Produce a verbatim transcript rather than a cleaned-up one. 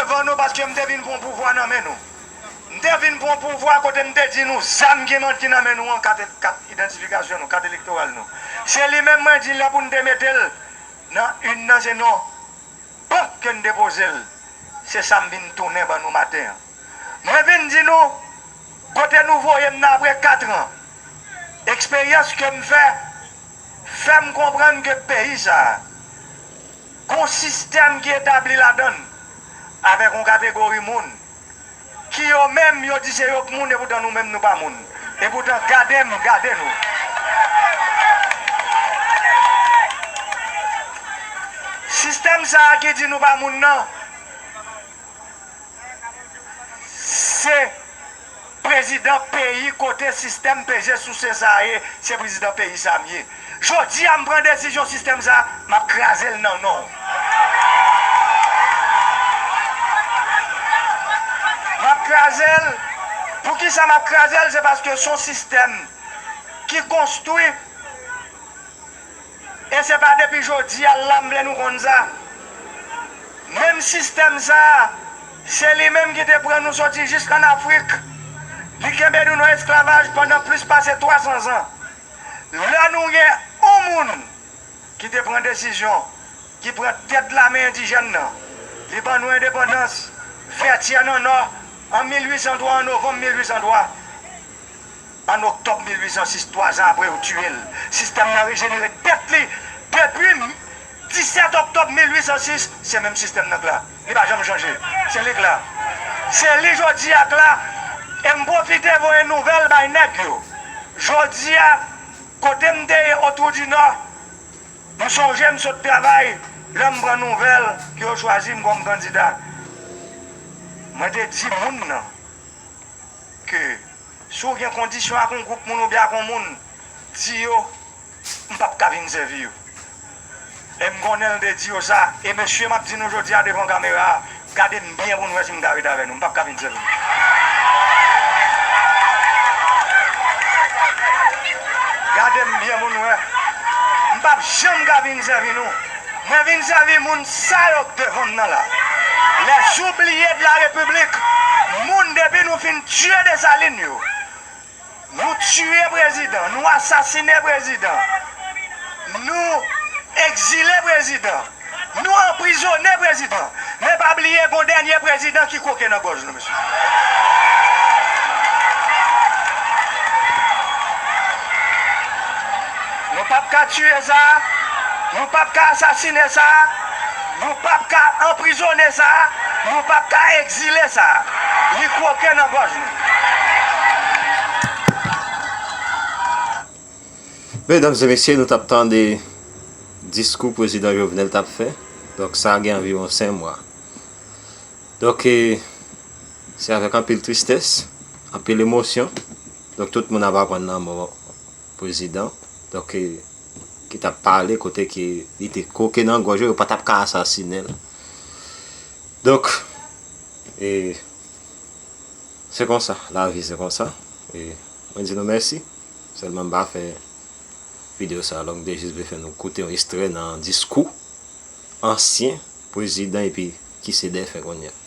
devan nou paske m te vin pran pouvwa nan men nou. M te vin pran pouvwa kote m te di nou zam ki nan, ki nan men nou an, kat, kat idantifikasyon nou, kat elektoral nou. Se li menm mwen di lè pou n te mete l nan yn nan, se non. Bon, ke n depoze l. Se sa m vin tounen ban nou maten an. Mwen vin di nou, kote nou voye m nan apre kat an, eksperyans ke m fè, fè m konprann ke peyi sa a, gon sistèm ki etabli ladan l, avèk yon kategori moun, ki yo menm, yo di se yo k moun, epoutan nou menm, nou pa moun. Epoutan, gade m, gade nou. Sistèm sa a ki di nou pa moun nan, se prezidan peyi kote sistèm peze souse sa a ye, se prezidan peyi sa a m ye. Jodi a, m pran desizyon sistèm sa a, m ap kraze l nan non w. M ap kraze l. Poukisa m ap kraze l? Se paske s on sistèm ki konstwi, e se pa depi jodi a l la m vle nou konn sa. Menm sistèm sa a, se li menm ki te pran nou soti jis ann Afrik. Li kenbe nou nan esklavaj pandan plis pase twa san zan. Lè nou gen yon moun ki te pran desizyon, ki pran tèt lame endijèn nan, li ban nou endepandans, Vètyè nan Nò, an mil uit san twa, an novanm mil uit san twa. An oktòb mil uit san sis, twa zan apre, yo tiye l. Sistèm nan rejenere tèt li. Depi disèt oktòb mil uit san sis, se menm sistèm nan k la. Li pa janm chanje. Se li k la. Se li jodi a k la. E m pwofite voye nouvèl bay nèg yo. Jodi a, kote m te ye, Otwou di Nò, m sonje m sot travay, lè m pran nouvèl ke yo chwazi m kòm kandida. Mwen te di moun nan ke si w gen kondisyon ak yon gwoup moun oubyen ak yon moun, di yo, m p ap ka vin sèvi yo. E m konnen l te di yo sa. E mesye, m ap di nou jodi a devan kamera a, gade m byen pou n wè si m ka ret avè nou. M p ap ka vin sèvi nou. Gade m byen pou n wè. M p ap janm ka vin sèvi nou. Mwen vin sèvi moun sa yo k devan m nan la. Les oubliés de la République. Moun depi nou fin tiye Desalin yo. Nou tiye prezidan, nou asasine prezidan, nou egzile prezidan, nou anprizone prezidan. Men pa bliye, gon dènye prezidan ki kwoke nan gòj nou, mesye. Nou p ap ka tiye sa, nou p ap ka asasine sa, nou p ap ka anprizone sa, nou p ap ka egzile sa. Li kwoke nan gòj nou. Medam e mesye, nou t ap tande diskou prezidan Jovenel t ap fè. Donk, sa gen anviwon senk mwa. Donk, e, se avèk anpil tristès, anpil emosyon. Donk, tout moun ap aprann lanmò prezidan. Donk, e, ki t ap pale kote ke li te kwoke nan gòj yo, yo pa t ap ka asasinen l. Donk, e, se konsa, lavi se konsa. E mwen di nou mèsi. Sèlman m pa fè videyo sa long, m te jis vle fè nou koute yon ekstrè nan diskou ansyen prezidan epi ki se defen kounye a.